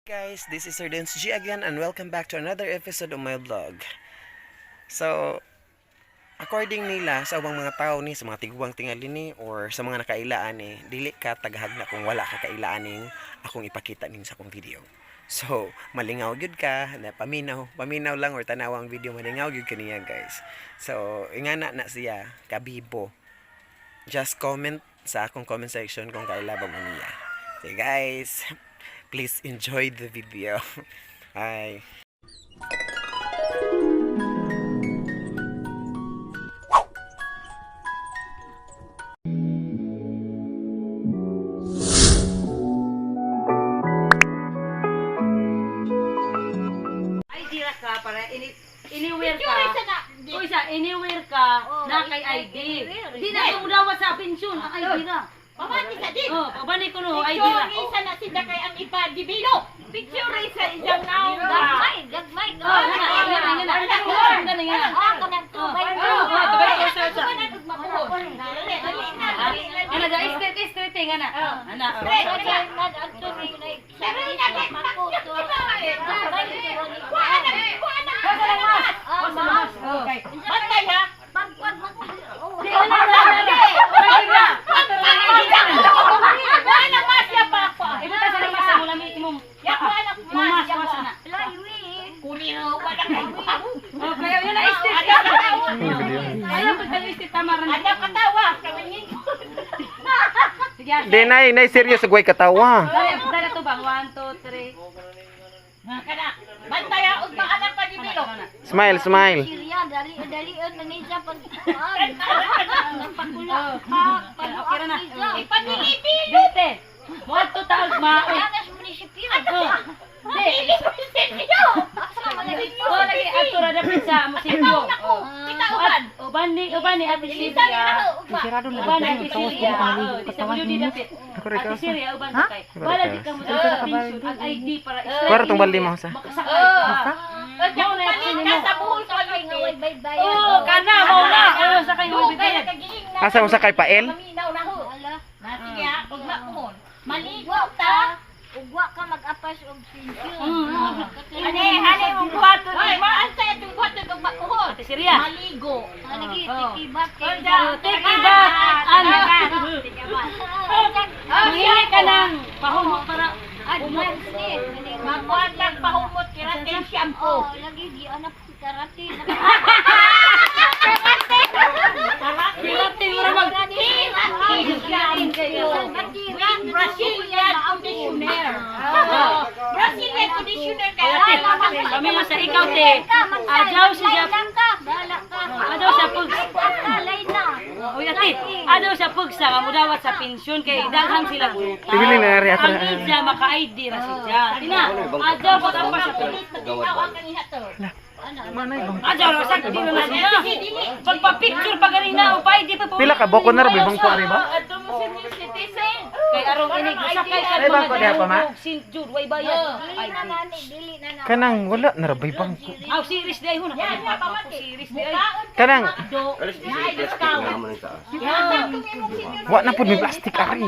Guys, this is Sir Dance G again and welcome back to another episode of my vlog. So, according nila sa ubang mga tao ni, sa mga tiguang tingali ni, or sa mga nakailaan ni, dili ka tagahagna kung wala ka kailaan ning akong ipakita ning sa akong video. So, malingaw gyud ka, na paminaw, paminaw lang or tanaw ang video, malingaw gyud kaniya, guys. So, ingana na siya, kabibo. Just comment sa akong comment section kung kaila ba mo niya. So guys, please enjoy the video. Bye. ID ra ka para anywhere ka. O isa, anywhere ka Oh, na kay ID. Anywhere. Di na kung sa pensyon ang ID ra. Pamati sa din. Oh, pabani ko no ID ra. Picture isa na sila kay ang ipa-develop. Picture isa isang naong. Gagmay, gagmay. Oh, ngana, ngana, ngana. Ngana, ngana. Ah, kanang tubay. Oh, oh, tubay ko sa sa. Dali, dali na, dali na. Ana da straight straight ngana. Ana. Straight. Okay. Bantay ha. Di ana ana ana. ID ra. Kuha na mas ya pa ako. Ibuta sa mas mo lami imong. Ya kuha na Imong mas mas ana. Kunin wala kay Oh, kaya yun na straight. Ayaw pag kayo straight tama ra. Ada katawa. Kamingin ko. Sige. Di nay, nay serious agway katawa. Dali, dali to bang 1 2 3. Nga kana. Bantay ha ug maanak pa develop. Smile, smile. Syria, dali dali na niya pag pagkula. Okay ra na. Ipadilipil. Dite. Mo to taog maoy. Anas munisipyo. Oh. Di. Asa man lagi. Oh, lagi adto ra dapit sa munisipyo. Oh. Kitauban. Uban ni uban ni Ate Syria. Uban ni Ate Syria. Oh, disability dapit. Ate Syria uban sa kay. Wala di ka mo sa pension ang ID para Kuwara tong baldi mo sa. Makasakay ka. Mao na na yung sa buhol sa Ngay bay-bay. Oh, kana mo na. Oh, sakay mo Dugay bitay. na kagiing na. Asa mo sakay pael? Maminaw na ho. Ala. Na sige ha, ug makuhon. Maligo Wa ta. ka. Ugwa ka mag-apas og pensyon. Ane, ane mong buhaton. Ay, maan sa itong buhaton ug makuhon. Ate Syria. Maligo. Lagi Oh. tikibat kay. Oh, take a bath. Ano? Mangingi ka ng pahumot para Advance ni. Makuha lang pahumot keratin shampoo. Oh, lagi di anak karate. Keratin mo ra mag Keratin kayo. Brazilian conditioner. Brazilian conditioner kaya. Ate, kami nga sa ikaw te. Adyaw siya ka. Bahala ka. Adyaw siya pug. Kalay na. Uy ate, adyaw siya pugsa nga mudawat sa pensyon kay daghan sila utang. Ibili na rin, ate. Ang ija maka-ID ra siya. Tina, adyaw pag ang pa sa Adyaw ra sa di na siya. Pagpa-picture pa ganina o pa ID pa po. Pila ka boko na ra bay bangko ari ba? Ato mo senior citizen. Kay arong inig sakay ka Ay, bangko diha pa, ma? St. Jude way bayad. Dili na nani, dili na na. Kanang wala na ra bay bangko. Aw series di ay hun. Series di ay. Kanang Do, na-discount. wa na pud may plastic ari.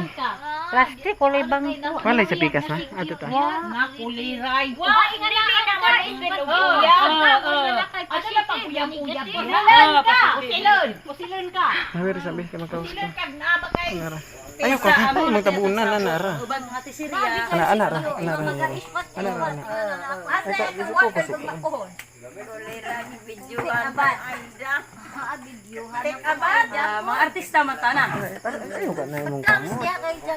Plastic kulay bangko. Walay sa pikas na. Ato ta. Nga kuliray. Wa nga na ka Uyab. Oo. Asa na pang uyab-uyab? Ah, ka. Pusilon. Pusilon ka. Hawer sabi ka magkaus ka. Pusilon ka na ba kay? Nara. Ayo ka, ay magtabunan na nara. Uban Ate Syria. Ana ana ra, ana ra. Ana ra. Ana. Ay ka gusto ko kasi. Ah, mga artista man ta na. Ayo ba na imong kamot?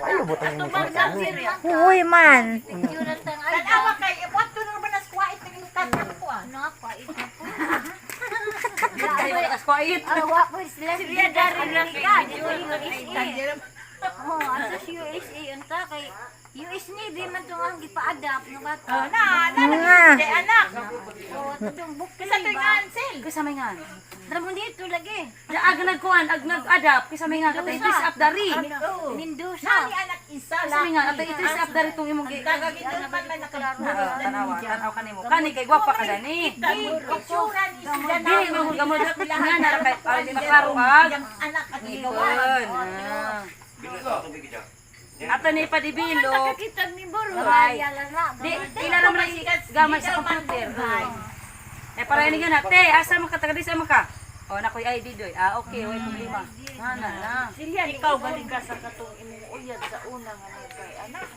Ayo butang imong kamot. Uy man. Tanawa kay what to naman na squat ng tatang ko ah. Ay, malakas ko ayit. Awa po sila siya dari lang ka dito USA. Oh, ato sa USA unta kay US ni di man tong ang gipa-adapt no bata. Na, na na anak. Oh, ato tong bukli Sa tuwing ba. ansel. Kisa may nga. Dara mo dito lagi. Da ag nagkuan ag nag-adapt kisa may nga katay dress up dari. Mendoza. Ni anak isa Kisa may nga katay dress up dari tong imong gi. Kagagindol man man nakalaro. Tanawa, tanaw kanimo. Kani kay gwapa ka dani. Itsura ni sila na. Dili mo gamod nga na ra kay para di maklaro ag. Yang anak at ikaw. Yun. Ah. Ato ni ipa-develop. Nakakitag ni Boro. Ay. Yala na. Di, ila naman ang gamay sa computer. Eh, para ini nga na, te, asa man ka, taga di sa man ka? Oh, nakoy ID doy. Ah, okay, way problema. Na, na, na. Ikaw galing ka sa katong imong uyab sa una nga kay anak.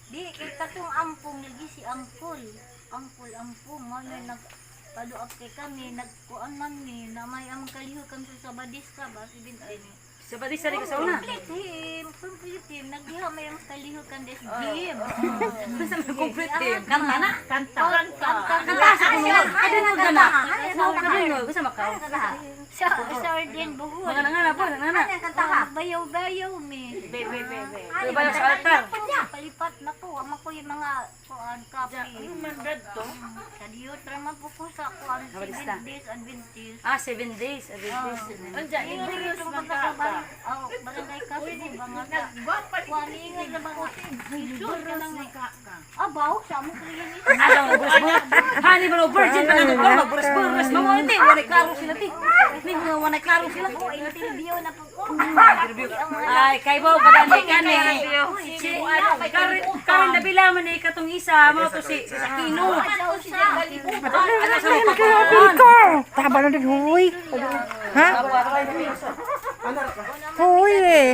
Di, kay katong ampong, lagi si angkol. Angkol, ampong. Mo na nag paduap kay kami, nagkuan man ni, na may ang kaliho kami sa Sabadista ba, si Bintay ni. Sa ba di sa sa una? Complete him, complete him. Nagdiha may ang kaliho kan des gym. Sa may complete team. Kanta na. Kanta. Kanta. Kanta sa kuno. Kadungog na na. Mao kadungog, gusto makaw. Sa Sardin Buhol. Mga nga na po, nga na. Kanta ha. Bayaw-bayaw mi. Be be be be. Bayaw bayaw sa altar. Palipat na ko, ama ko yung mga kuan kape. Man to. Sa Dios raman po ko sa kuan Nabalista. 7 days Adventist. Ah, 7 days. 7 days. Unja Ingon imong itong pagkakabar, oh, barangay kasi ba nga sa kuan ingon na ba Isur ka lang ka. Abaw sa among kliyente. Ano, buras. Hani ba virgin pa nga ko magburas-buras. Mamo ti, wala klaro sila ti. Ni mga wala klaro sila. Oh, interview na po ko. Ay, kay bo kadani kani. Si Karen Karen nabila man ni katong isa mo to si Aquino. Ano sa Ano sa mga pagkaon? Taba na din, huy. Ha? Huy eh.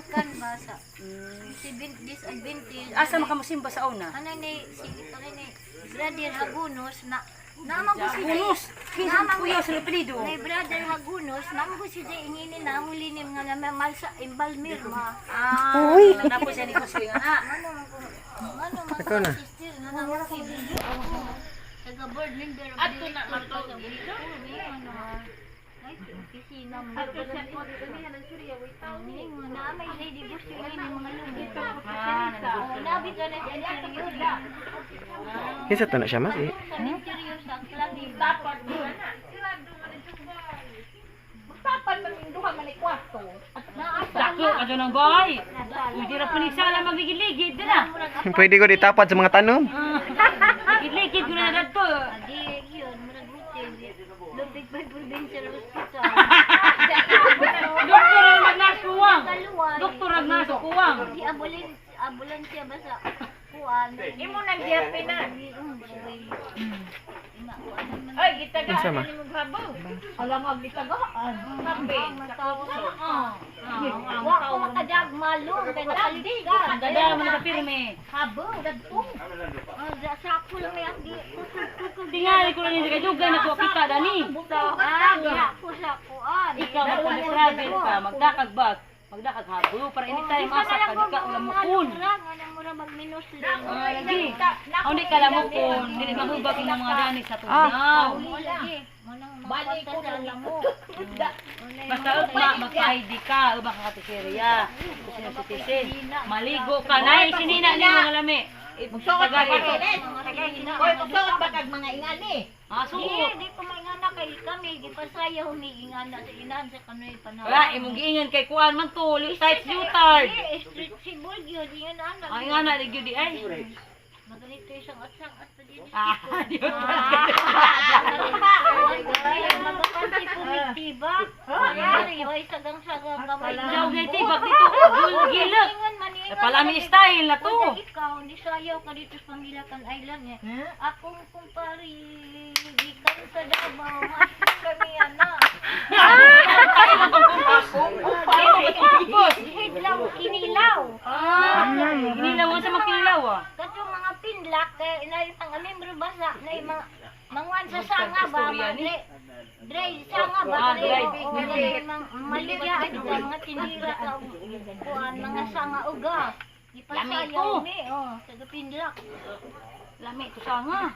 kan ba sa 7 days Adventist. Asa makamusimba sa una? Ano ni si ano ni Brother Hagunos na naman ko si Unos, kinsa kuya sa apelyido. May brother Hagunos, naman ko si Jay ingini na huli ni mga namal sa embalmir ma. Ah, Uy. tapos yan ko siya nga. Ano man ko ano man Ikaw na. sister nga naman ko video ako. Taga board member of Adto na man to. Ay, opisina mo. Ningon na may lady boss yung ini mga lumi. Ah, Oh, nabi ka na sa interior. Kinsa to na siya mas eh. Sa interior sa club. Tapad mo na. Magtapad man yung duha man ni kwarto. Dako ka ng boy. Uy, di ra po ni sala magligid-ligid dira. Pwede ko ditapad sa mga tanom. Ligid-ligid ko na dadto. Di, yun, murag hotel. Lupig pa provincial hospital. Doktor ang magnasuwang. Kaluwan. Doktor ang nasukuwang. Di ambulansya ba sa kuan? Imo nang giapinan. Ay, gitagaan Unsa ma? ni mong habaw. Alam nga gitagaan. Kape. Wa ko makadag malong kay nakalit ka. Dada man ka pirme. Habo, dadto. Sa ako lang may di kusog-kusog. Tingali ko lang kay dugay na ko kita dani. Ah, diha ko sa kuan. Ikaw magpa-travel ka, magdakag bag, magdakag habo para anytime asa ka di ka ulamukon. Nga mura magminus lang. Ah, lagi. Aw di ka lamukon, dili mahubag imong mga dani sa tugnaw. Lagi. Manang Balik ko sa lamok. Basta ugma magpa-ID ka, ubang ka katiseriya. Senior citizen. Maligo ka na sinina ni mga lami. Magsuot ba Tagay. kag Oy, magsuot ba kag mga ingani? Ah, Di, suot. di ko maingana kay kami gipasayaw mi ingana sa inahan sa kanoy panahon. Wala, imong giingan kay kuan man to, type leotard. Di, stretchable gyud ingana ana. Ang ingana di gyud di ay. Maganito isang atsang at pa din. Ah, leotard. Magapanti pumitiba. Ay, way sagang-sagang kamay. Daw gay tibak dito, gilak. Ingon man ingon. Palami style na to. Kung ikaw, nisayaw ka dito sa Pamilacan Island eh. Akong kumpare, gikan sa Davao, mas kami ana. Hidlaw, kinilaw. Ah, ginilaw sa makinilaw ah. Katong mga pinlak, kay na ang aming basa, na mga mangwan sa sanga ba, Istorya ni. dry sanga ba, Ah, dry. Oo, dry, maligya ay mga tinira ka, kuan, mga sanga uga. Lami Ipasayaw ko. mi, oh, taga pinlak. Lami to sanga.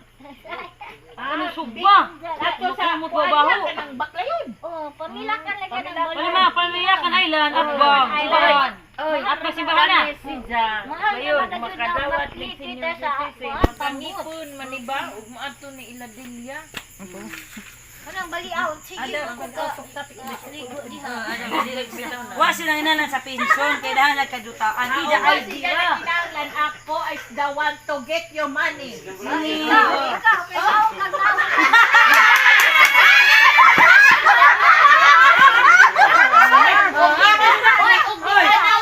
Ano sugba? Ato sa Mo kuan baho. ka ng baklayon. Oh, pamilakan lagi ng bola. Wala mga pamilakan island at bang simbahan. Oy, At bang simbahan na. Mahal Ayun, naman na jud ang makadawat ni magliti senior ta sa citizen. kuan, pamut. Makangipon man ni ba ug maadto ni Iladilya. Kanang baliaw, sige, Ada ako ka. Ligo diha. Wa sila inalan sa pensyon kay dahan nagkadutaan. Ida Ay, idea. sila kinahanglan ako is the one to get your money. Ikaw, ikaw, ikaw, kagawad.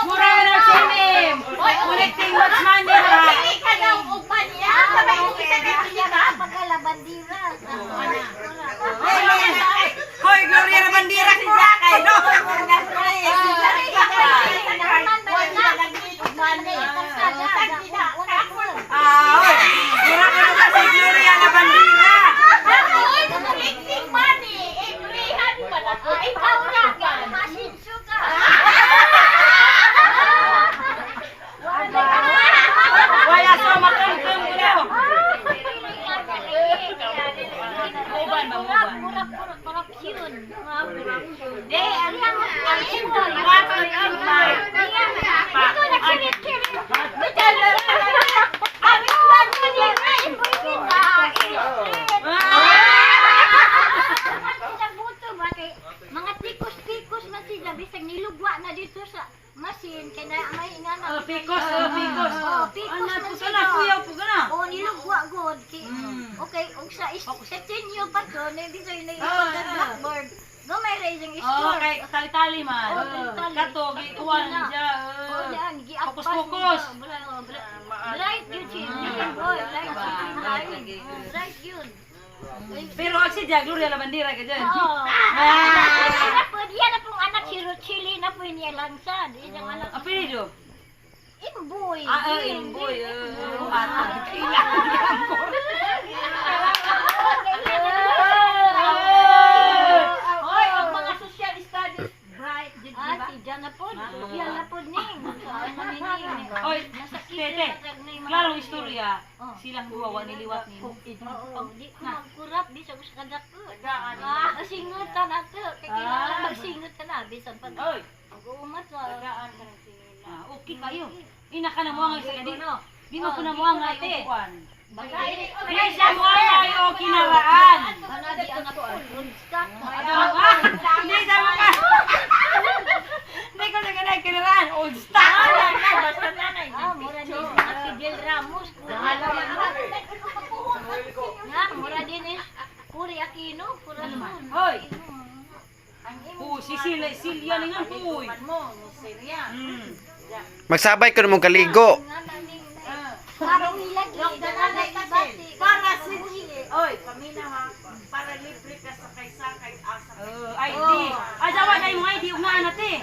Mura na si Okay, og sa sa tinyo pa to, na hindi sa na blackboard. Gamay ra isang Oh, score. kay tali-tali man. Oo, tali-tali. Kato, gikuan siya. Oo, daan, giapas Fokus-fokus. niya. Bright yun si Boy, bright yun. Bright yun. Pero ang si Dia, Gloria la bandera ka dyan. Oo. Ah! Yan na pong anak si Rochelle na po niya lansad. Isang anak. Apelido? Imboy. Ah, Imboy. Hoy, ang mga social studies bright jud Ah, ba? si Jana po. Yan na po ning. Ano ni ning. Oy, Nasa Tete, Klarong istorya, silang duwa wa niliwat nimo. Oo, di ko magkurap, bisag sa kadako. Ah, singutan ato. Kay kailangan magsingutan na bisan pag Oy, mag-uumat sa. ah, okay kayo. Ina ka na mo ang sa kadi. Di mo ko na mo ang ate. May siya mo ay o kinaraan. Ano di anak ko, stock. Hindi sama ka. Hindi ko na ganay kinaraan. Old stock. Basta nanay. Ah, mura din si Fidel Ramos. Nga, mura din is Puri Aquino, Corazon. Hoy. Ang imo. Oh, si Sila, Silya ni nga huy. Mo, mo serya. Magsabay ko mong kaligo. Nga naning Parang nilagi, Nanay dati. Para si Oy, paminaw ha. Para libre ka sakay-sakay asa. Oh, ID. Ajawa na yung ID ug naa na te.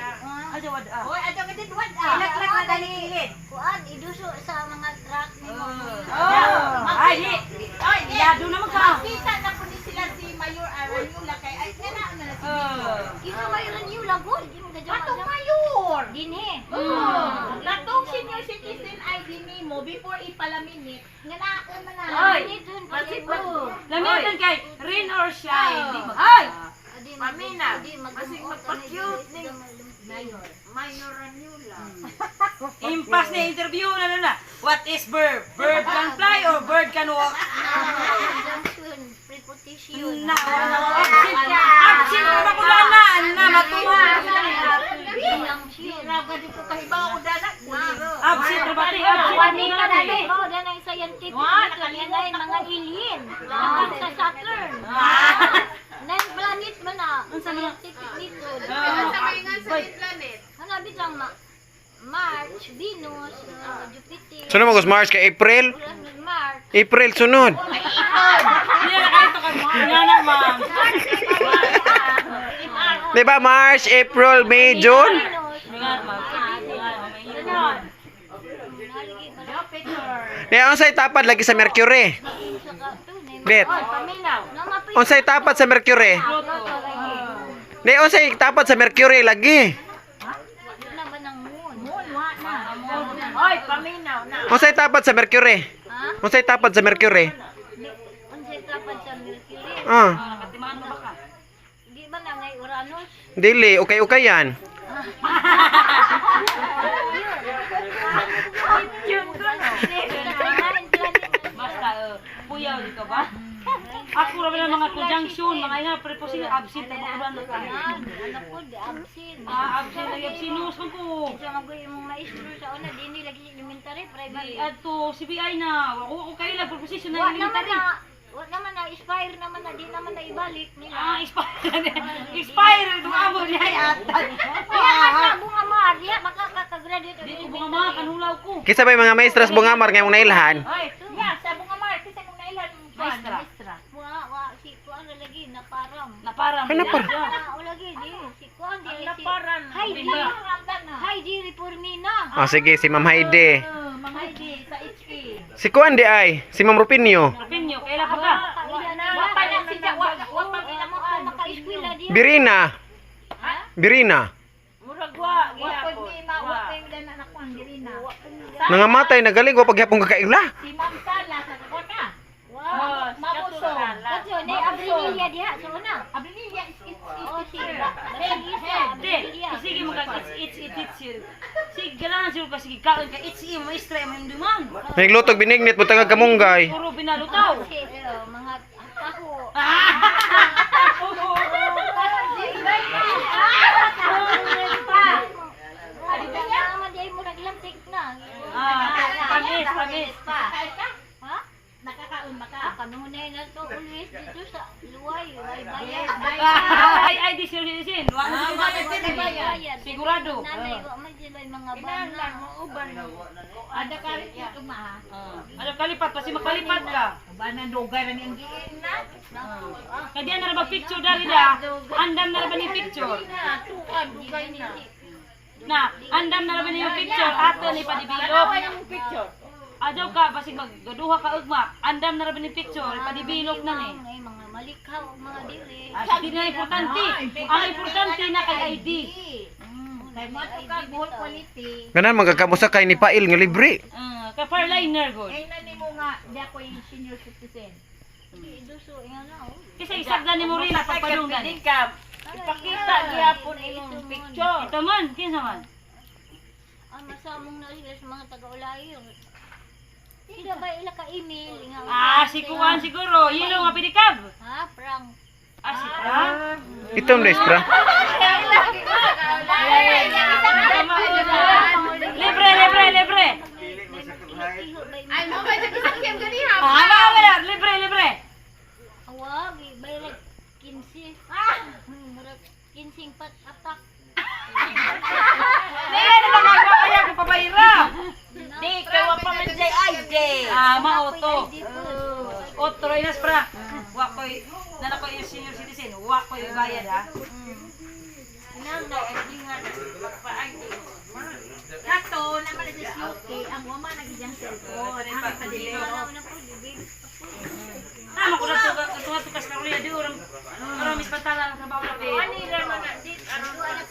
Ajawa ah. Oy, adto ka didwad ah. Ilaklak na dali kilid. Kuan, iduso sa mga truck ni mo. Oh. Ay, di. Oy, di. Yado naman ka. Kita na po ni sila si Mayor Aranyola kay ay kana na si Oh. Ikaw may renew lagod, di mo gadyo. Katong mayor. Dinhi. Oh. Katong senior citizen ID nimo before ipalaminit nga naa man na. Oy. Lamitan kay rain or shine. Di mag. Ay! Pamina, masig magpa-cute ni Mayor. Mayor Ranula. Impas na interview na na na. What is bird? Bird can fly or bird can walk? Conjunction, preposition. Na, na, absent. Absent na ko na na matuwa. Conjunction. Raga di ko kahibaw dana. Absent na ba ti? Absent Wani na ka na na eh. Oh, dan ang scientific dito. Yan ay mga alien. Ang sa Saturn. Nine planet man na. Scientific dito. Ano bitang ma March, Venus, Jupiter, Sunod mo Mars kay April. Uranus, Mars. April sunod. Hindi na kayo to ka. Nga na, ma'am. Di ba March, April, May, June? Venus. Nga, ma'am. Nga, ma'am. Di unsay tapad lagi sa Mercury? Bet. Paminaw. Unsay tapad sa Mercury? Di unsay tapad sa Mercury lagi? Na ba ng moon? Moon wa na. Oy, paminaw na. Unsay tapad sa Mercury? Ha? Unsay tapad sa Mercury? Unsay tapad sa Mercury? Ah, Nakatimaan mo ba ka? Di ba na ngay Uranus? dili ukay-ukay yan. Basta, puyaw di ka ba? Ako ra ba mga conjunction, mga nga preposition, absent na ko na ka. Ano po, di absent. Ah, absent lagi absent nus man ko. Sa magoy imong maestro sa una, di ni lagi elementary, primary. Di adto CBI na. Wa ko kayo lang preposition na Wa naman elementary. na, wa naman na, expire naman na, di naman na ibalik nila. Ah, expire na. Expire itong amo niya ay atan. Kaya nga sa bunga mar, diha makakagraduate og Di ko bunga mga kanulaw ko. Kisa ba yung mga maestras bungamar ngayong nailhan? Oy, ya sa bunga mar kasi mong nailhan mong kuan, Maestra. maestra. Wa, wa, si kuan na lagi, naparam. Naparam. Ay, naparam. Ah, o lagi, di, si kuan, di, Ang si naparan. Heidi, Heidi Reformina. Oh, sige, si Ma'am Heidi. Oh, Ma'am Heidi sa HK. Si Kuan di ay, si Ma'am Rupinio. Rapinyo, kaila pa ka. Wa pa na siya, wa wa pa nila mo Ako maka-eskwela diha. Birina. Birina. Murag wa Wa pod gihapon. ni ma, wa pa yung dana na kuan diri na. Nangamatay nagaling wa pagyapon kakaila. Si Ma'am Sala sa kuan na. Oh, Mabusong. Kadto ni Abrilia diha sa una. Abrilia is Oh, si head, Basilisa, Di, Abrilia. sige mo kag it's it's it's it's. Sige galangan siguro ka sige kaon ka it's i maestra mo hindi man. Naglutog binignit butang kamunggay. Puro binalutaw. Si mga taho. Naman di mo naglamtik na. Ah, pamis, pamis. Ha? Nakakaon ba ka? Kanunay na to always dito sa Luway, way bayad. Ay, ID senior citizen. Wa mo Way bayad. Sigurado. Nanay, wa man sila yung mga bana. Uban. Ada ka rin ito ma. Ano kalipat kasi makalipat ka. Uban ang dugay ra ni ang giin na. Kaya di na ra picture dari da. Andam na ra ba ni picture? Na tuan dugay na. Na, andam na ra ba ni yung picture ato ni padibilop. Ang picture. Adyaw ka basig magduha ka ugma. Andam na ra ba ni picture padibilop na ni. Ay, mga malikaw, mga dili. Ah, di na importante. Ang importante na kay ID. Kay mo ato ka buhol quality. Ganan magkakamusa kay ni Pail nga libre. Ah, ka farliner god. Kay na nimo nga di ako yung senior citizen. Iduso, nga na, oh. Kasi isagda ni mo rin pagpadung gani. Ipakita gyapon imong picture. Ito man, kinsa man. Ang masamong na sila sa mga taga-ulayo. Sila ba ila ka email? Nga, Ah, si Kuan siguro, yellow nga pedicab. Ha, prang. Ah, si Frank. Itom days pra. Libre, libre, libre. Iho ba yung Ay mo ba sa ganiha? Ah, mga wala, libre, libre. Awag, bayrag 15. Ah! Murag 15 pat atak. Libre na lang ako kaya ko pabayra. Di kay wa pa man jay ID. Ah, mao to. ID po. Otro inas pra. Wa koy nana ko yung senior citizen, wa koy bayad ha. Nang na ID nga magpa-ID. Kato naman sa UK ang wama na gid cellphone. Ang ipa-develop. Wala na po, di ba? Tama ko na to tuwa to kas karon di orang orang mis pantala ang trabaho na Ani ra man na di aron ano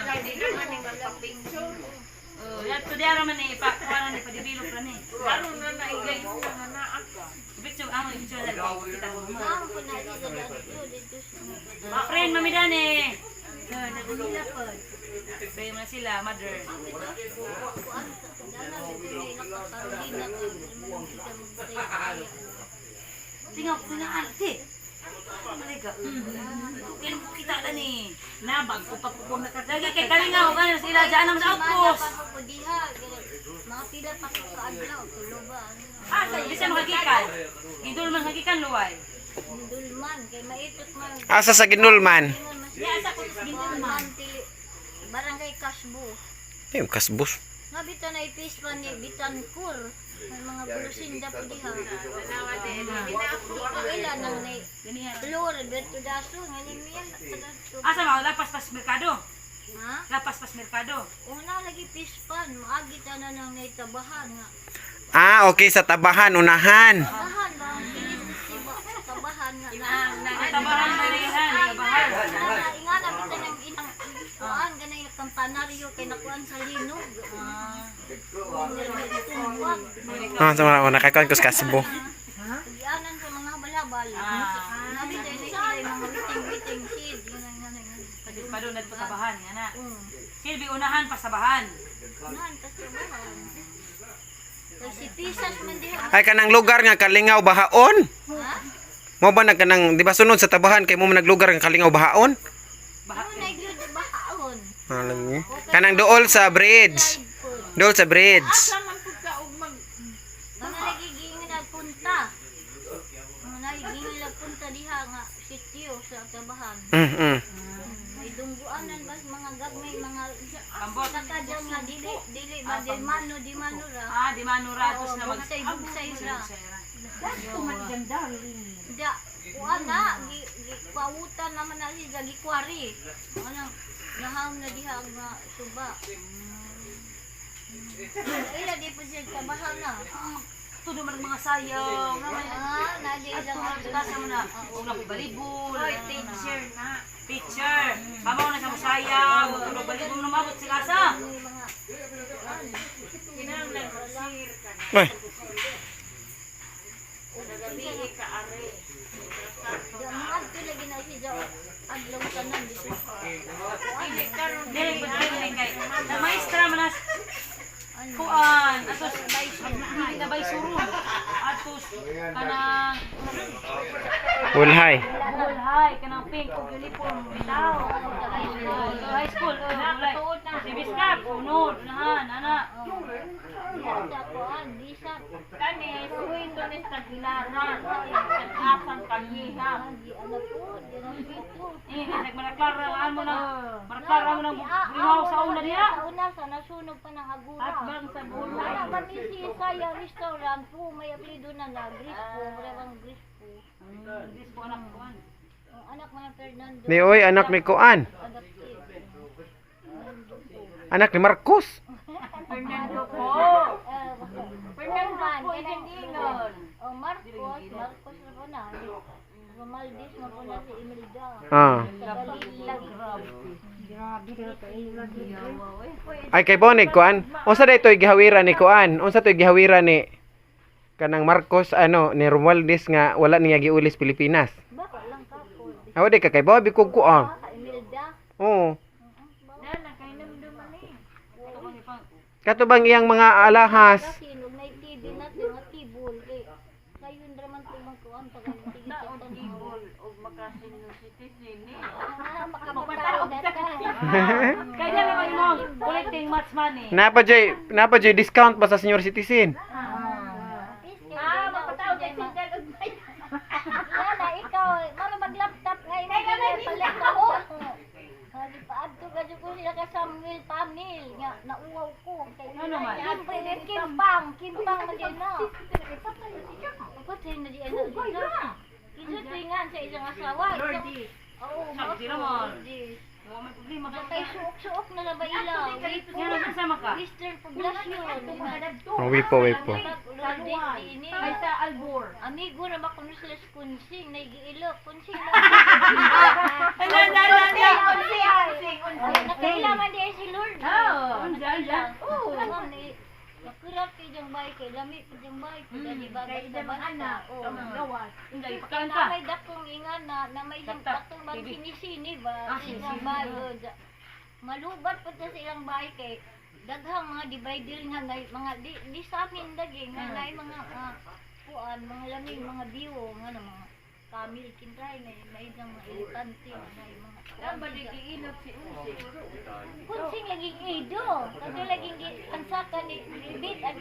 kay di naman ni magpa-picture. Oh, yan to di ara man ni pa kuan ni pa-develop ra ni. Aron na na igay nga naa ka. Picture amo picture na kita mo. Ang po na sila dito, dito sa Friend mami dani. Nila po. Pray mo na sila, mother. Kuan, dana dito na ila ka Carolina ko. Kita magtay. Tingnan ko na ante. Maliga. Kailan ko kita na ni. Na bago pa ko na Lagi kay kalingaw ka na sila dyan ang sa outpost. Mana pa ko diha. Mga pila pa ko kaadlaw, tulo ba? Ah, di siya makagikan. Gidul man hagikan luway. Dulman kay maitot man. Asa sa Ginulman? Diya sa ko sa Gindulman. Barangay Kasbo. Ay, kasbos. Nga bitan na ipis pa ni Bitancur. May mga bulusinda po diha. Ila nang ni Flor, Berto Daso, nga ni Mia. Asa ma lapas pas merkado. Ha? Lapas pas merkado. Una lagi pispan, maagi tanan nang naitabahan nga. Ah, okay sa tabahan unahan. Tabahan ba ang kinis si tabahan nga. Tabahan balihan, tabahan. Nga nga na bitan ang inang kuan ganay kampanaryo kay nakuan sa linog. Tumbak. Ah, sa mga nakakuan ko sa kasbo. Gianan sa mga habal-habal. Nabi tayo na sila yung mga witing-witing seed. Yun ang ano yun. Padung nagpo tabahan nga na. Silbi unahan pas tabahan. Unahan tas tabahan. Kay si Pisas man diha. Ay kanang lugar nga Kalingaw bahaon. Ha? Mo ba nag kanang di ba sunod sa tabahan kay mo man naglugar nga Kalingaw bahaon? Ano na gyud bahaon? Alam niyo. Kanang dool sa bridge. Dool sa bridge. Asa man pud ka og mag Mga nagiging nagpunta. Mga nagiging nagpunta diha nga sitio sa tabahan. May dungguanan ba mga gagmay mga Ambot. takadya nga dili dili ba di mano di mano ra. Ah, di manura tos na mag Bugsay bugsay ra. Dato man ganda. Da kuan na gi, gi pawutan naman na siya gikwari. Anang naham na diha nga suba. Ila di po siya tabahan na. Tudo man ang mga sayaw. Ah, na di Ato lang na sa mo na. Una ko balibol. Oy, teacher na. Teacher, kamaw na sa musayaw, tulog balibol na mabot si kasa. May mga Kinahanglan mag-share ka. Uy, Nagabi ka are. Di ang mga adto lagi na siya adlaw tanan dito. Dili karon Dili ko dili kay. Na maestra man nas kuan atos na bay surun. Atos kanang ulhay. bulhay kanang pink og uniform bitaw. High school, oh, high school, oh, bulay. Si Biskap, unod, unahan, ana. Diha sa kuan, bisa. Kani, suwito ni sa Tagbilaran. Sa Kalyiha. Di anak ko, di na dito. Eh, nagmaraklara mo na. Maraklara mo ng buhaw sa una diha. Sa una, sa nasunog pa ng agura. Atbang sa bulo. Ana ba ni si Isaiah restaurant po, may apelyido na na, Grispo, marewang Grispo. Dis po anak kuan. Ang anak mo ng Fernando. Ni oy anak ni Kuan. Adaptive. Anak ni Marcos. Fernando po. Fernando Fernando po isang ingon. Oh, Marcos, Marcos na po na. Romaldis na po na si Imelda. Ah. Sa Galila. Ay kay Bonig kuan. Unsa day toy gihawira ni kuan? Unsa toy gihawira ni kanang Marcos ano ni Romualdez nga wala niya giulis Pilipinas. Baka lang kapod. Aw di ka kay Bobby kog kuan. Ah, Imelda. Oo. Na, nakainamduman eh. Kato bang iyang mga alahas? Kasi nung may TV na mga tibol kay kayon ra man tumang kuan pag ang tigit sa Tibol o makasinyo citizen eh. Ah, makapagtawag na ka. Kaya naman imong collecting much money. Napa jay discount ba sa senior citizen? Ah, mapatawag kay Sintel og may. Wala, ikaw, mara mag-laptop ngayon. Kaya nga Kaya may pala ako. Sabi pa, adto ka ko sila ka Samuel Pamil. Nga, nauwaw ko. Kay, Ano man? Kimpang, kimpang, kimpang na din na. Patay na di ano. Kinsa tingan sa isang asawa. Lordy. Oo, Sakti naman. Lordy. Wa may problema ka. Kay suok-suok na na ba ila? Nga na sama ka. Mr. Poblacion. Oh, wipo, wipo. Lourdes, ini. Ay sa Albor. Amigo na ba kuno sila sa kunsing, naigiilok, kunsing na. Ala ala ala. Unsing, unsing, unsing. Nakailaman di ay si Lord. Oh. Unsa unsa? Oo. Ma'am, ni Nakurap kay diyang bay, kay lami kay diyang bay, kay dali ba Kay basta isang basta. anak. Oo. Gawas. Unsa Kay ipakaon na ka? may dakong ingan na, na may isang Laptop, dakong bang TV. sinisini ba? Ah, Sa ilang sinisini. bay, oh, malubat pa ta sa ilang bahay kay daghang mga divider nga na mga di sa amin dagi nga Ah. na mga kuan mga lamig mga biwo nga na mga kamil kintay na may isang mga elepante na mga kuan Tama di sila. giilok si Unsing. Kunsing laging ido. Kato laging ansaka ni Libit at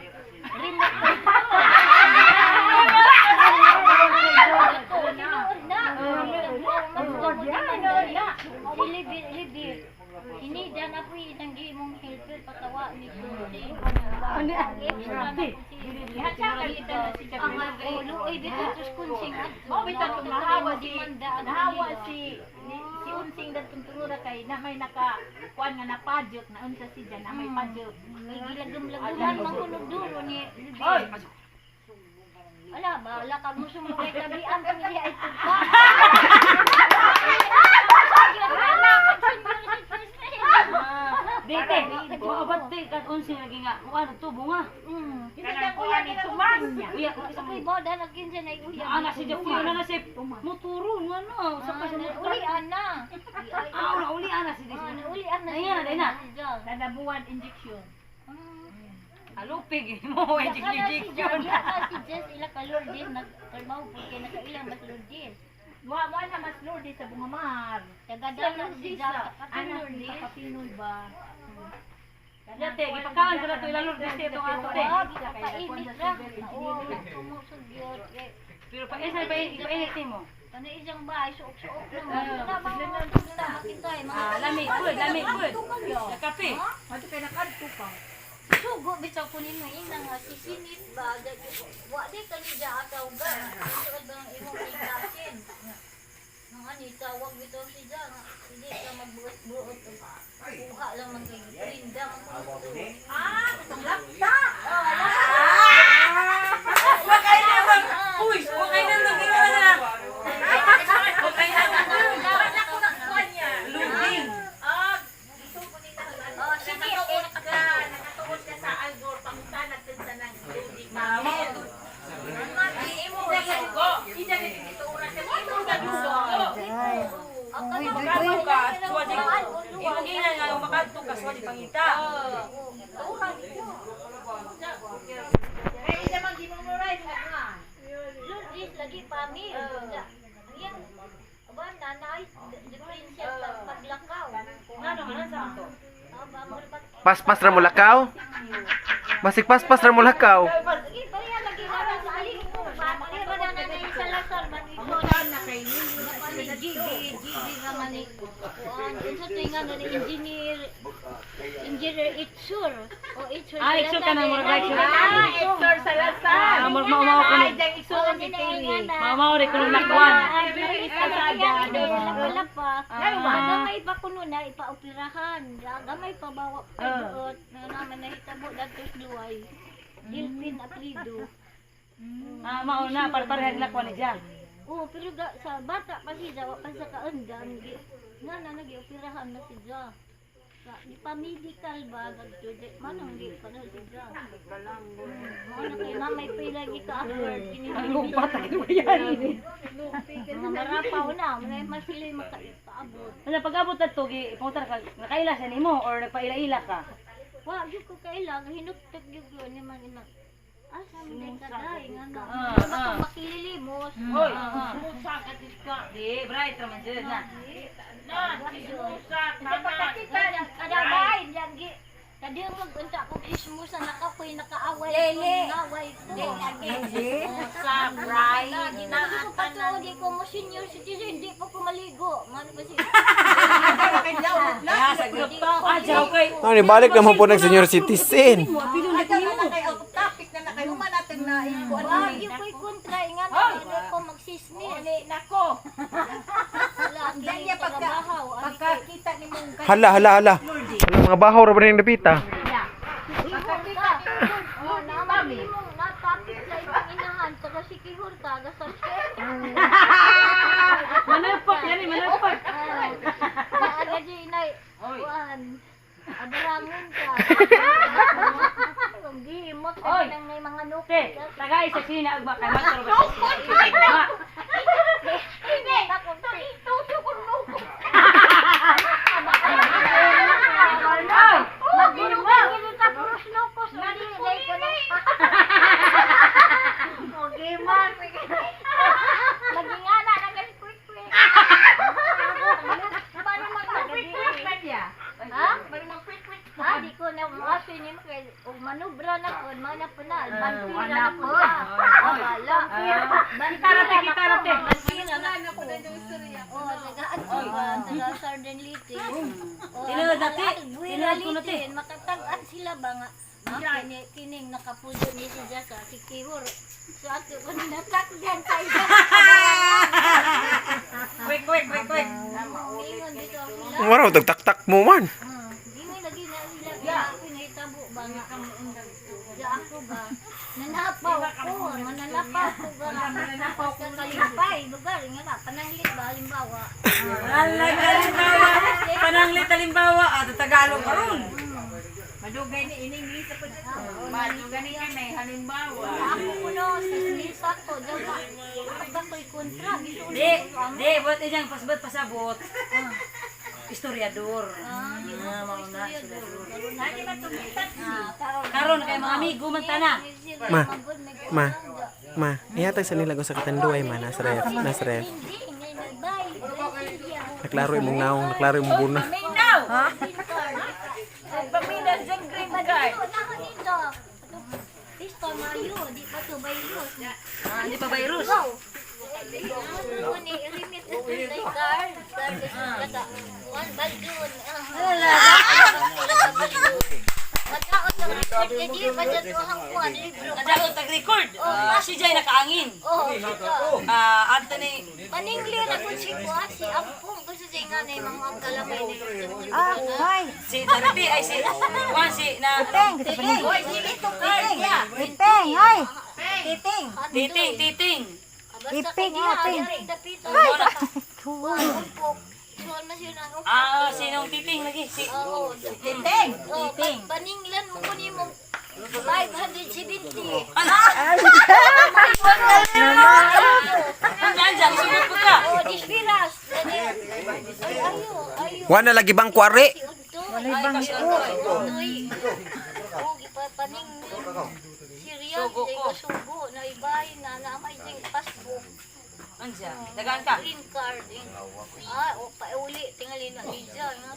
remote control. Tinuod na. Tinuod na. Si Libit, Libit. Hinida na po isang gimong helper patawa ni Kunsing. Extra na po si Ihatsa ka dito na si Ang luoy dito sa Kunsing. Mao bitaw tong nahawa si Demanda ang nahawa kanila. si si Unsing datong tungura kay na may naka kuan nga napadyot na unsa si Jan na may padyot. May gilagum-laguman man kuno duro ni Libit. Oy, Ala, bahala ka mo sumukay tabian kung hindi ay tugpa. Dete, maabad te kan unsa lagi nga kuan tubo nga. Kanang kuya ni Tomas. Uya, Sa kay boda nagkinsa na uya. ana si Jeffrey ana na si muturo nga no sa pa sa motor. Uli ana. Ah, ula uli ana si Ah, uli ana. Ayan, ayan na. Nadabuan injection. Alupig mo injection. Si Jess ila ka Lourdes nagtrabaho po kay nakailang mas Lourdes. Wa mo na mas Lourdes sa Bungamar. Taga dala si Jess Anak Lourdes. sa Pinoy ba? Dete, gipakaon ko na to ilalor dito itong ato te. Ah, kainit ra. Oo, kumusog yun. Eh, Pero pa isa pa ipainit mo. Ano isang bahay, suok-suok naman. Wala bang mga tugtog na makita eh, mga Ah, lami good, lami good. Sa kape. Mato kay nakadto pa. Sugo, bitaw ko nimo ina nga, sisinit ba? Wa di ka ni dya ataw ga. Suod ba ang imong ikasin? Nga ani, tawag bitaw si dya nga. Hindi ka magbuot-buot. Kuha lang man kay Linda. Ah, katong laptop. Oh, ala. Wakay na lang. Uy, wakay na lang ginawa na. Wakay na lang. Wala ko na kuan niya. Lubing. Ah, gisugo ni na. Oh, sige. Nakatuon ka, nakatuon ka sa Algor pangutana sa nang Lodi Mamel. Imo ko. Ida ni gituuran sa imo sa dugo. Ang Makadto ka, suwadi. Imong ina nga makadto ka suwadi pangita. Kay ida man gimumuray nga. Lourdes lagi pamil. Ang iyang aba nanay diferensya sa paglakaw. Ngano man sa ato? Aba mo Paspas ra mo lakaw? Basig paspas ra mo lakaw. Pareha lagi na sa aliko ba? Pareha ba na na sa Lasal ba ito na kay ni GB GB ka man ni kuan unsa to nga ni engineer engineer Itsur o Itsur. Ah, Itsur ka na, murag like siya. Ah, Itsur Salazar. Ah, murag maumaw ko Ay, ni. diyang isuon si Terry. Maumaw rin ko nung lakwan. Lapa-lapa. Gamay pa kuno na ipaoperahan. Gamay pa bawa pa doot na naman nahitabo datos duay. Delphine Aprido. Ah, mao na para parehag lakwan ni Jang. Oo, pero ga, sa bata pa siya, wa pa sa kaundan, gi, nga na nag-operahan na siya. Sa, di pa medical ba, gagto, di, manong di pa na siya. Mao na kay mamay pa lagi ka-afford. Ang lumpat ang yan. Mga marapaw na, mga mas sila yung makaabot. Ano pag-abot na to, gi punta ka nakaila siya nimo or nagpaila-ila ka. Wa, gyud ko kailang, hinuktok gyud ko ni man ina. Asa man day kaday, nga na. Ah, Baka ah. makililimos. Hoy, smusa ka dito ka. Di, bright raman siya na. Na, smusa ka na. Kadabay, diyan gi. Kadi ang mag-unta ko kismusa nakakoy nakaaway ko, nangaway ko. Smusa, Brian. Di ko pa to, di ko mo senior citizen, di pa ko maligo. Mano ba si Ah, jaw kay. Ano ni balik naman po ng senior citizen. Wag yung ko'y kontra, ingan ano ko magsismis. Nako. Wala, kini trabaho. Pagkakita ni mong Hala, hala, hala. Hala, mga bahaw ra ba ning dapita? Pagkakita. Oh, naman mo, natapit sa ibang inahan, taga sikihor ka, gasa Manapak yan eh, manapak. Naaga di inay, kuan, abarangon ka. Ang gihimot ka Oy. nang may mga Te, nukot. tagay sa sina agba kay matro ba siya. Ma, Hindi, tuso ko nukot. Ay! Magulungan kita puros nukos. Hindi, dahil ko na. Okay, man. Magingana na kasi quick quick. Paano Quick-quick ba niya? Ha? Paano mag-quick-quick? Ha, di ko na maaso ni mo kay og manubra na ko, mana po na, bantira na po na. Wala. Gitara te, gitara te. Bantira na ko. Oh, taga Adto ba, taga Southern Leyte. Oh, Tinuod na, te. Buwira Tinuod ko na, te. Leyte, makatag-an sila ba nga. Ah, kini, kining nakapuyo ni si Jasa, si Kihor. So ato ko natakdan sa isa. Quick, quick, quick, quick. Ingon dito sila. Wala tagtaktak mo man. Ingon lagi na sila kaya ako nahitabo ba nga. Sa ako ba nanapaw ko, mananapaw ko ba mananapaw ko kalipay, lugar nga na pananglit ba halimbawa. Alag, halimbawa. Pananglit, halimbawa. Ah, Tagalog karon. Madugay ni ining Lisa po dyan. Madugay ni kay may halimbawa. Ako kuno sa Lisa ko daw ka. Ako ko'y kontra bisul. Di, di, buat ijang pasabot pasabot. Istoryador. Ah, di Ah, mo mao ko na, istoryador. Karon kay mga amigo man tana. Ma. Ma. Ma, ihatag sa nila ko sa katanduay ma, nasa ref, nasa ref. Naklaro imong naong, naklaro imong buna. Minaw! Paminas dyan green card. Pista Mayo, di pa to virus. Ah, di pa virus. Wow. Ni remit na to card. Card is kata. One balloon. Mataot ang record kay di pa sa tuhang kuan libro. Nadaot tag record. Ah, si Jay nakaangin. Oh, ito. Ah, Anthony. Paningli na kun si kuan si Ampong kasi sa nga na yung mga kalamay na Ah, hoy. Si Tariti ay si Juan si na Titing, kasi panig. Hoy, dili to card niya. Titing, hoy. Titing. Titing, titing. Iping, iping. Kuan umpok. Suan man siya ang umpok. Ah, sinong titing lagi si Oo. Titing. Oh, paninglan mo ko nimo 570. Nandiyan dyan, sugod po ka. Oh, disfilas. Ay, ayo, ayo. Wala lagi bang kuwari? Si Untoy. Walay bangko. Untoy. Oh, gipapaning. Serial, Sugo kay ko. kasugo, na ibay na naamay ding passbook. Ansa, dagaan ka. Green card. Eh. Ah, o pauli tingali na ija nga.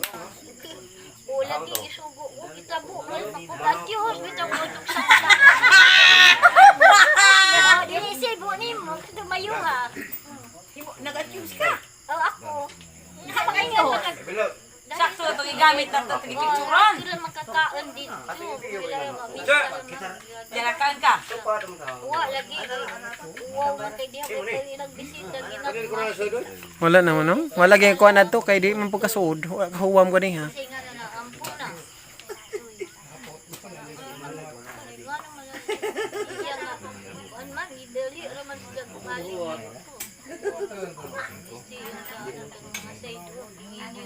O lagi isugo ko kitabo man ako katyos bitaw ko tong sa. Dili sibo nimo tumayo ha. Nag-accuse ka. Oh, ako. Nakapangayon. Sakto to gigamit na to gipicturan. Sila makakaon dito. Sila yung mabisa. Dalakaan ka. Wa lagi. Wow, man kay diha ko kay nagbisita ginagmay. Wala naman no. Wala gyud kuan adto kay di man pagkasuod. Wala kahuwam ko ni ha. Kasi nga na na ampo na. Uy. Ay, nga naman lang. Iya nga. Kuan man, gidali ra man sila balik. Kasi yung kaano kang mga side work, ingini.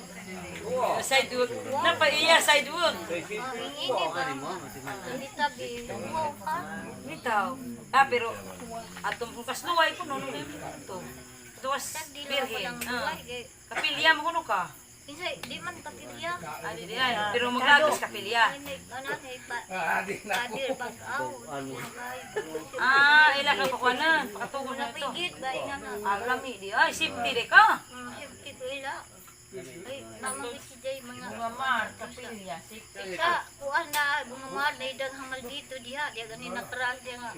Side work. Napaiya side work. Ah, ingini ba? Tabi-tabi. Wow ka. Bitaw. Ah, pero atong kung kasluway ko no no to. Tuwas Tag dili ako birhen. lang Ah. buhay kay Kapilya mo kuno ka. kinsa di man kapilya. Ali di ay, pero maglagas kapilya. Ay, may ano kay pa. Padir bag-aw. Ah, ila ka pakuanan, pakatugol na ito. Napigit ba ina nga. Alami di ay, safety di ka. Safety ko ila. Ay, mama ko si Jay mga Mamar, kapilya. Sa kuan na bumamar na idang hamal dito diha diha gani nakral diha nga.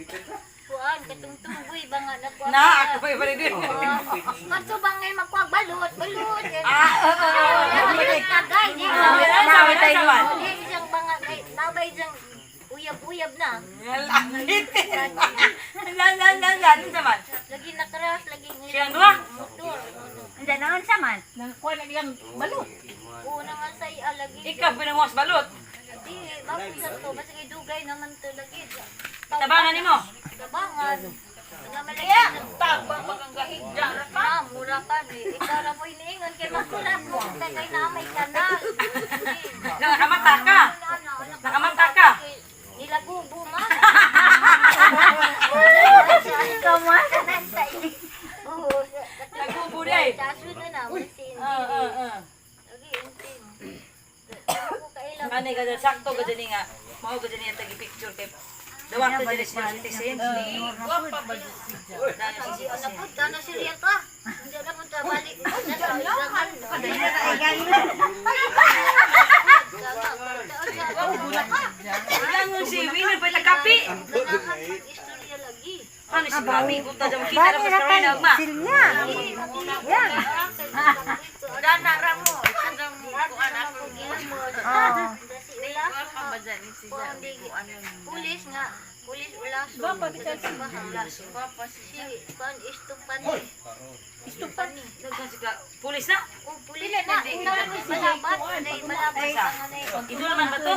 Kuan katong tunggoy ba nga nakuan. Na, ako pa iba din. Kadto ba ngay magkuag balot balot. Ah, oo. Ah, tagay di Sabi tayo naman. Di siyang banga kay nabay siyang uyab-uyab na. Langit. La la la la, ano naman? Lagi nakras lagi Siya ang duha? Motor. Ang naon sa man. Nangkuha na diyang balot. Una nga sa iya lagi. Ikaw pinanguwas balot. Di, bakit sa to? Basta kay dugay naman to lagi. Tabangan nimo. Tabangan. Nga malaki. Tabang maganggahig dyan. Ah, mura pa ni. Ikaw na po iniingon kay makurap mo. Kay namay kanal. Nakamata ka. Nakamata ka. Nilagubo man. Ikaw man. Oo. Nagubo di ay. Taso na na. Ah, ah, ah. Lagi, intin. Ako kailang. Ano ka dyan, sakto ka dyan nga. Mao ka dyan nga tagi-picture kay Dawat ka dyan senior citizens. Guwapa ba dyan siya? Si anak ko, kana si Rian ka. Hindi na mo tabalik. Langon si Winnie pa kapi. Istorya lagi. Ano si Gabi? Punta dyan makita na Bani pa ra sa kay rin ma. Silya. Yan. Dana ra mo. Anong kuan ako. Oo. Guwapa ba dyan siya? Pulis nga, pulis ulaso. Ulaso. Guwapa siya. Si kuan istupani. Istupani. Daghan si ka. Pulis na. Oh, pulis na. Malabat, malabat ang anay. Ito naman ba to?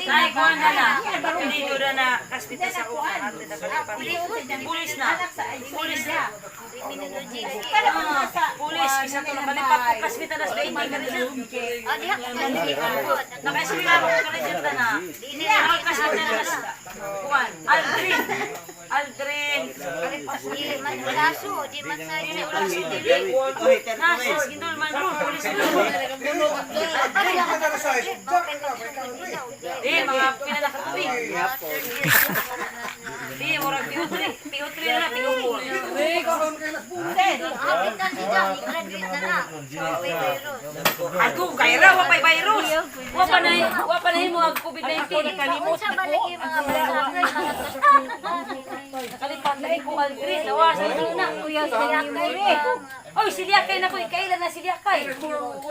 Ay, kuhan na na. Dito na na. Kaspita sa kuhan. Pulis na. Pulis na. Criminology lagi. Ah, Pulis. Isa to nakalipat ko. Kaspita na sa 20 ka rin siya. Ah, diha ka lagi. Nakaeskwela ko ka rin siya na. Nakaspita na na. Kuhan. Aldrin. Aldrin. Di man ulaso, di man sa Nasa gindol man bro. Pulis bro. Eh, mga pinalakatuig. Di, murag PO3. PO3 na na, PO4. Hapit na siya, i-graduate na na. May virus. Ako, kay ra, wa pa'y virus. Wa pa na mo ang COVID-19. Unsa ba lagi mga balakay, mga Nakalipat na ko Aldrin, nawa sa ito na. Kuya sa memory. Oy, silyakay na ko, kailan na silyakay.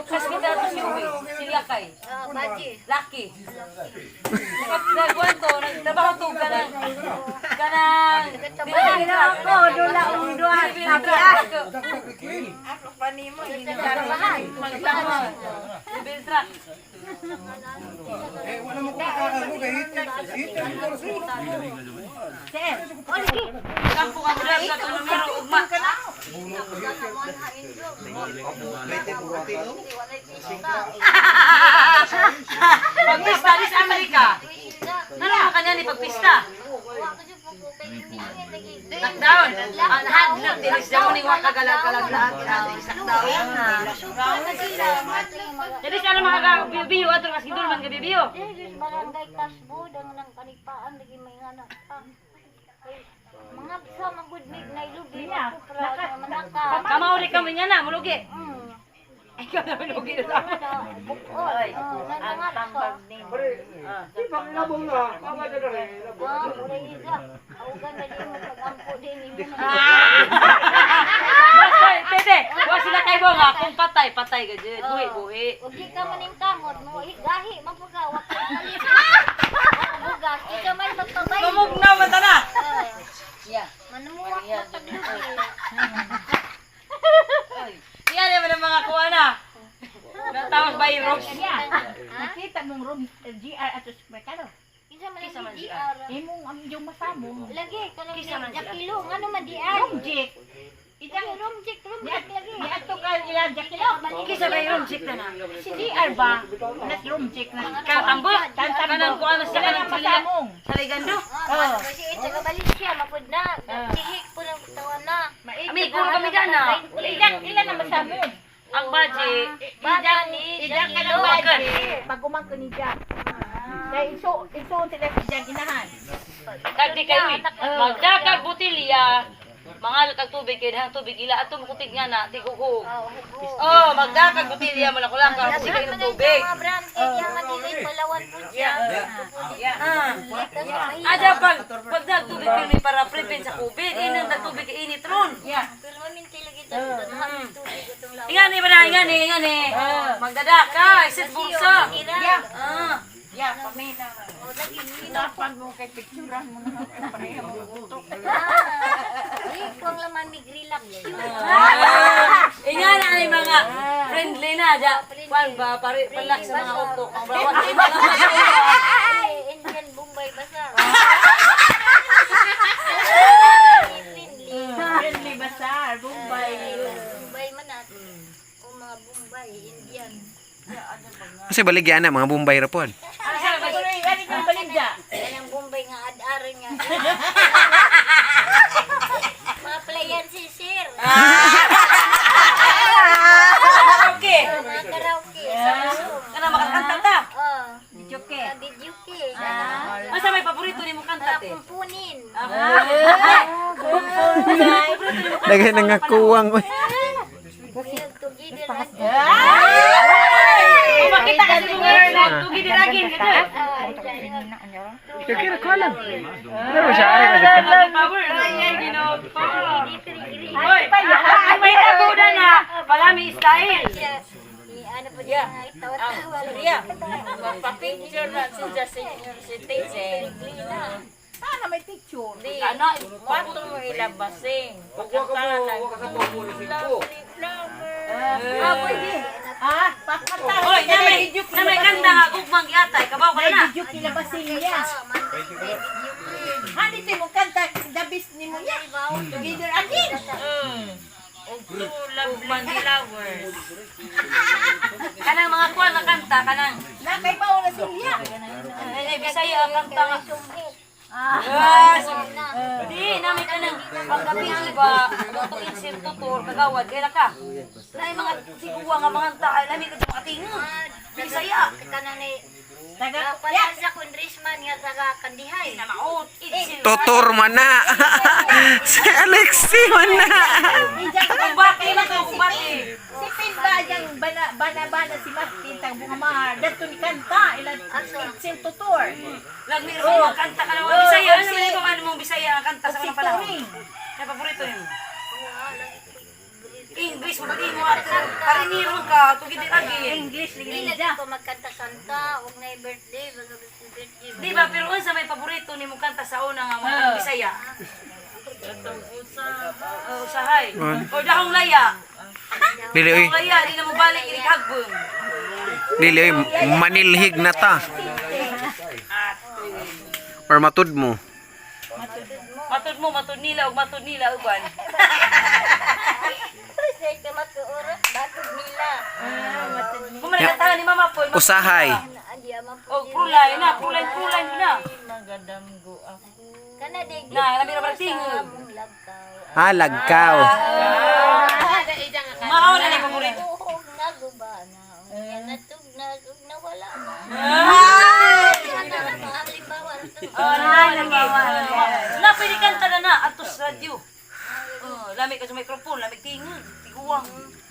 Kaspita to si Ubi, silyakay. Ah, baji. Lucky. Nagkuhan to, nagtrabaho to, kanang, kanang, Ginawa ko dula ung duha. Sabi ah. Ako pa nimo. Trabahan. Bill truck. Kampo ka grab ka to numero ugma. Pagpista ni sa Amerika. Ano mo kanya ni pagpista? Lockdown. Ang hadlok dili siya mo ni wa kagalag-galag lockdown. Dili siya na makakabiyo ato kasi gidol man gabibiyo. Barangay Kasbo, dang nang kanigpaan, lagi may anak pa. Ay, mga Ngapsa magud mig na ilubi. Niya, Kupra, manaka. Kamauli kami nga na, mulugi. Mm. Ikaw na mulugi na sa Oy, nangapsa. Di ba labong na? Mga na rin, labong. Ah, uray isa. Augan na di mo pag-ampo din imo na. Basta, tete, wa sila kay mo nga kung patay, patay ka jud. Buhi, buhi. Ug di ka maning kamot mo gahi man pud ka wa ka kalit. Bugas ikaw man magpabay. Mamugnaw man ta na. Yeah. Manumuwak mataglugi. Yan naman ang mga kuha na. Natawag virus. Nakita mong room GR ato sa merkado. Kinsa man ang GR? Imong ang iyong masamong. Lagi kanang Kinsa man siya? Jakilo ngano man di ay. Romjik. Ijang romjik romjik lagi. Niadto ka ila Jakilo. Kisa ba yung check na na? Si GR ba? Nas romjik na. Kanang tambok. Kanang kuha na siya Kanang kanang sila. masamong. Sa ligando. Ah, kasi ito ka Valencia mapud na. Tihik po ng katawan na. Ami, kuro kami dyan na. Ilang ilan na masamong. Ang budget. Bata ni Ijang ka ng budget. Pag umangko ni Jack. Dahil iso iso sila si Jack inahan. Kag di kayo eh. Magdakag botilya. Mangalot ang tubig kay dahang tubig ila ato mukutig nga na tiguhog. Oh, magdakag botilya mo lang ka kasi kayo ng tubig. Mga brand kay diya man dili Palawan po siya. Ah. Ada pag pag nagtubig pirmi para prevent sa COVID, inang nagtubig kay init ron. Pero maminti lagi ta mm. Tubig itong lawa. Ingani ba na, ingani, ingani. Magdadaka, isit bulsa. Yeah. Ah. Ya, pamina. O lagi ni Dapat mo kay picturean mo na pareho mo utok. Ay, kuang laman mig relax yun. Ah. Ingana ay mga friendly na ja. Kwan ba pare palak sa mga utok. Ang bawat ay mga Ay, Indian Bombay basa. Friendly. Friendly basar, Bombay. Bombay man at. O mga Bombay, Indian. Kasi baligyan na mga Bombay ra pod. Ano yung baligya? Kanang Bombay nga ad-ar nga. Mga playan si sir. Okay. Mga karaoke. Sa Zoom. Kana makakanta ta. Oh, Joke. mga videoke. Asa may paborito nimo kanta Mga te? kumpunin. Daghan na nga kuwang oy. Kaya together ang Kung makita kasi kung ngayon na tugi diragin ka Kaya ko alam. Pero siya ari ka Power ay ay Ginoo. Power. Hoy, ang may tagudan na palami style. Ano po niya? Tawa-tawa. Magpa-picture na si senior citizen. Sana may picture. Di, Ano? pato mo ilabasing. Wag ka mo, wag ka sa po Lovely flower. Ah, pwede. Ah, pakanta. Hoy, na may kanta nga gugmang giatay kabaw ka na. Video kilabasin niya. Hani ti mo kanta dabis ni mo ya. Together again. Og two lovely flowers. Kanang mga kuan nga kanta kanang Na kay bawo na silya. ay, ay Bisaya ang kanta nga. Ah, di na may kanang paggabi ba luto insir tutor kagawad kaya ka. Nay mga tiguwa nga mga ta ay lami ka mga tingog. Bisaya. Kanang ni Taga Pala sa congressman nga taga Kandihay. Na maot insir. Totor man na. Si Alexi man na. Ijang Kubati man to kubati. Si Pinba yang bana bana bana si Martin tag bunga mahar dadto ni kanta ila sil tutor. Lagmi ra mga kanta ka naman Bisaya. Ano man ikaw ano mong Bisaya ang kanta sa Si kanang panahon? Turing. Kaya paborito yun. English mo di mo at pariniro ka tugi di lagi. English lagi Hindi niya. lagi ko magkanta-kanta, og na birthday, baga birthday. Di ba pero unsa may paborito nimo kanta sa una nga mga Bisaya? Oh, usahay. O dahong laya. Dili oy. Dahong laya di na mo balik inig hagbong. Dili oy manilhig na ta. Or matud mo. Matud mo, matud nila ug matud nila uban. Say ka matuoras, batog nila. Kung man ni Mama Poy, matud Usahay. nila. Adi ama po. Og prulay na, prulay prulay mo na. Magadamgo ako. Kana day Na, labi ra ba tingog. mong lagkaw. Ah, lagkaw. Mao na ni paborito. Tuhog na guba na. Unya na tug na ug nawala na. Kana na halimbawa na to. Oh, na, na, na, pwede kanta na na ato sa radyo. Oh, lami ka sa microphone, lami tingog, tiguang.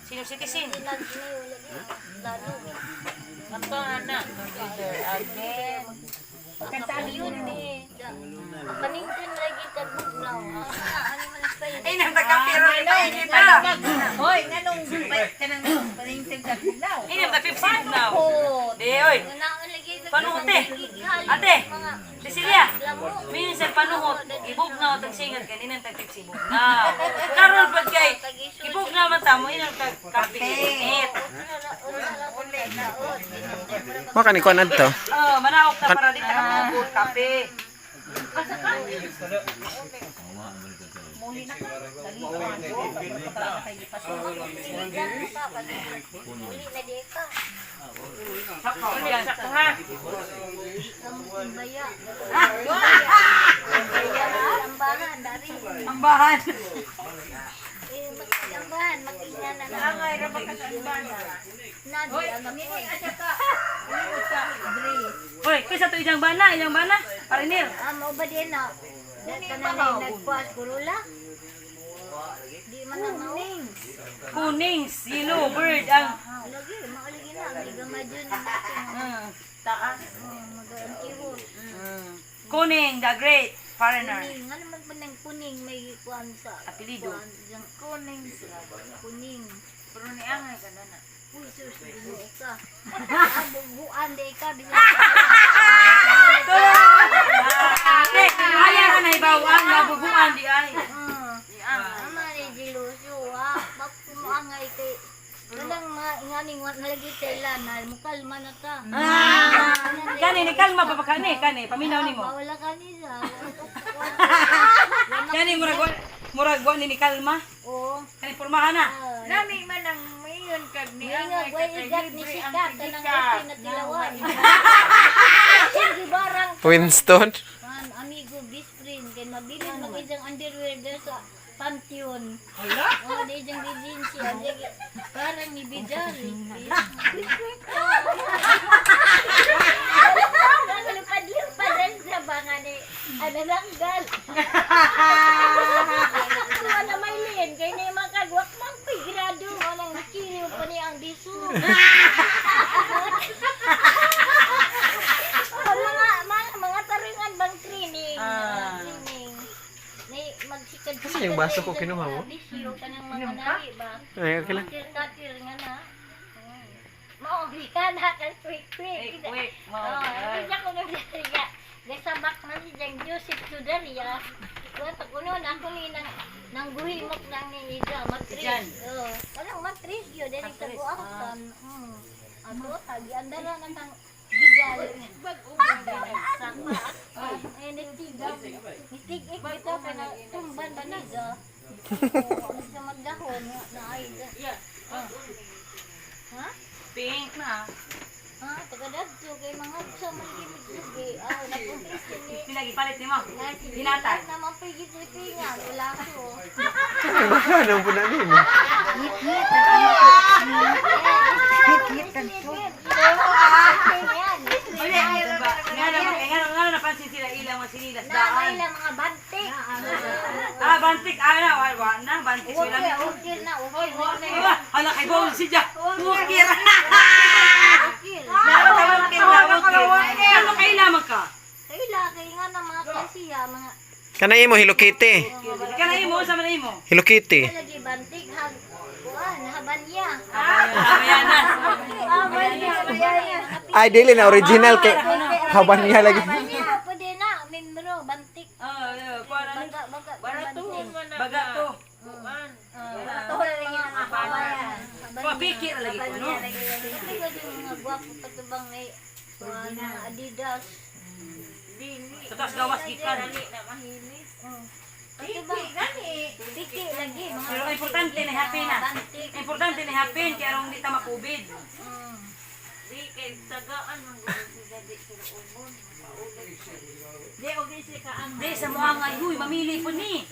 Senior citizen. Lalo. Kanto na. Again. Kantaan yun eh. Paningtin lagi tagugnaw. Ano man ang payo? Ay, nang tagkapira rin tayo kita. Hoy, nganong kanang paningtin sa bugnaw? Ay, nang tag-50 now. Oh, Di, oy. Naon lagi Panuhot eh. Ate, Cecilia, minsan panuhot, ibugnaw tag singat kanina tag 50 bugnaw. Karon pag kay ibugnaw man tamo inang tag kape init. Maka ni kuan adto. Oh, manaok ta para di ta ka kape. Muli na ka. Dali ka. Uli na di ka. Sakto ha. Baya. Ambahan, dari. Ambahan. Eh, ambahan, mag-inga na na. Angay ra ba ka sa ambana? Nadi, Hoy, ang Nini asa ka. Nini sa dress. Hoy, kaysa to ijang bana, ijang bana. Parinir. Ah, mao ba din na? Tanan ay nagkuas kurula. Di man na mao. Kunings, yellow bird ang Lagi, mao lagi na. May gamadyo na. Taas. Mag-antiwo. Kuning, the great foreigner. Kuning, ano man pa ng kuning may kuan sa Apelido. kuan, diyang Kuning. Kuning. Pero ni angay ka na na. Uy, sus, ginoo ka. Ah, buguan di ka. Bisa. Ate, ayaw ka na ibawang, nabubuan di ay. Ama ni Jiluso, ah. Bak kumuangay kay Kanang mga inganing wa nalagi tela na mukalma na ta. Ah! Kani, ni kalma pa pa kani, kani, paminaw nimo. Wala ka ni sa. Kani murag wa ni ni kalma. Oo. Kani pormahan na. Nami man ang mayon kag ni Nga angay way ka kay igat ni libre ang sikat kanang kidika. open na tilawan. Sige barang Winston. Man, amigo, best friend, kay mabilin mag isang underwear dyan sa Pantheon. Hala? Oh, di isang Regency. Parang ni Bidal. Naglipad-lipad sa banga ni ano langgal. Wala may lin, kay ni makagwak man pigrado, walang nakiriw pa ni ang diso. Oh, mga taringan bang training? Ah. Training. Ni magsikad. Kasi yung baso ko kinuha mo? Bisyo kanang mga nari ba? Ay, okay lang. Katir nga na. Mao ka na ka quick quick. Quick, quick. Oh, hindi ko nagdariya. Gasabak na si Jang Joseph Sudaria. Kuwan pa kuno na ako ni nang nang guhimok nang ni Ida matris. Jan. Oh, walang matris yun dili sa buatan. Ako tagi andara na kang bigal. Ay, nitiga. Nitig-ik bitaw pa na tumban ba niga? Oo, ang sa magdahon na ay. Ha? Pink na. Ha, taga dadto kay mga sa man gimig. Ah, nakumpis ni. Pinagi palit nimo. Hinatag. Naman pigit lipingan, wala ko. Baka nang puna nimo. Oye, nga na nga nga napansin sila ilang mga sinilas Na daan. may mga bantik. Ah, bantik ah na, wa wa na bantik sila. Okay, okay na, okay na. Diba? Hala kay Bol si Jack. Mukir. Okay. Mukir na, mukir. Ano kay lamang ka? Kaila kay nga na mga klasiya, mga Kana imo Hello Kitty. Kana imo sa man imo. Hello Kitty. lagi bantik hag kuan habanya. Abayanas. Habanya, habanya. Ay dili na original kay haban niya lagi. Habanya pwede na membro bantik. Oh, kuan ano? Baga baga bantik. Baga to. Habanya. Pikir lagi ko no. Kasi kasi mga gwapo patubang may kuan mga Adidas. Sa taas gawas gikan. Patubang piki lagi mga Pero ang importante na happy na. bantik. Importante na happy kay arong di ta makubid. Di kay tagaan man gud sila di sila umon. Di og si ka ang Di sa mga nga huy mamili po ni.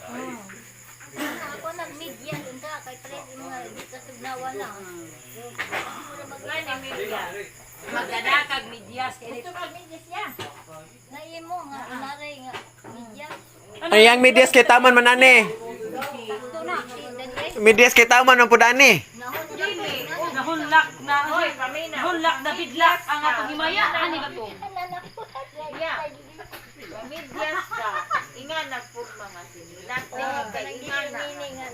Ako nagmedya unta kay pre mga di ka tugnawa na. gani media. Magdadakag medyas kay Gusto mag medyas siya. Naimo nga inaray nga medyas. Ay, ang medyas kay taman man ani. Medyas kay taman man pud ani. Nahunlak na, nahunlak na bidlak ang atong himaya. Ani ba to? Yeah. Medyas ka. Inga nagpurma nga sinilat. Kay inga na.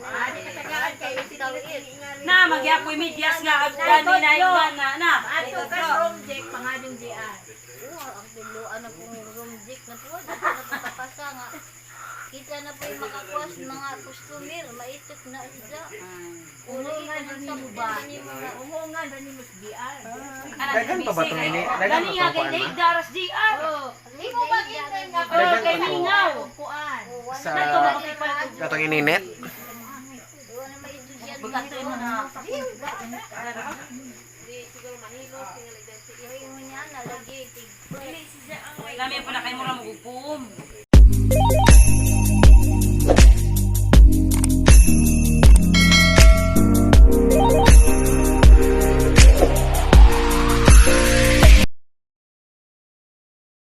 Ah, di katagaan kayo sinilat. Na, magyapoy medyas nga. Gani na yung na, na. Ato ka room Jack, pangadong GR. Oo, ang piluan na pong room jack na po. Dito na po kapasa nga. Kita na po yung makakuha sa mga customer. Maitok na sila. Uhungan rin mo ba? Uhungan rin mo sa GR. Dagan pa ba tong ini? Dagan Gani pa nga tong kay kuan ma? Dave Daras GR. Imo ba gintan nga Oh, kay Mingaw. kuan? Sa Nato makipalit. katong ininet? Wala may estudyante. Bagatoy mo na. Yung niya na lagi. Lami po na kay mura mo gugpum.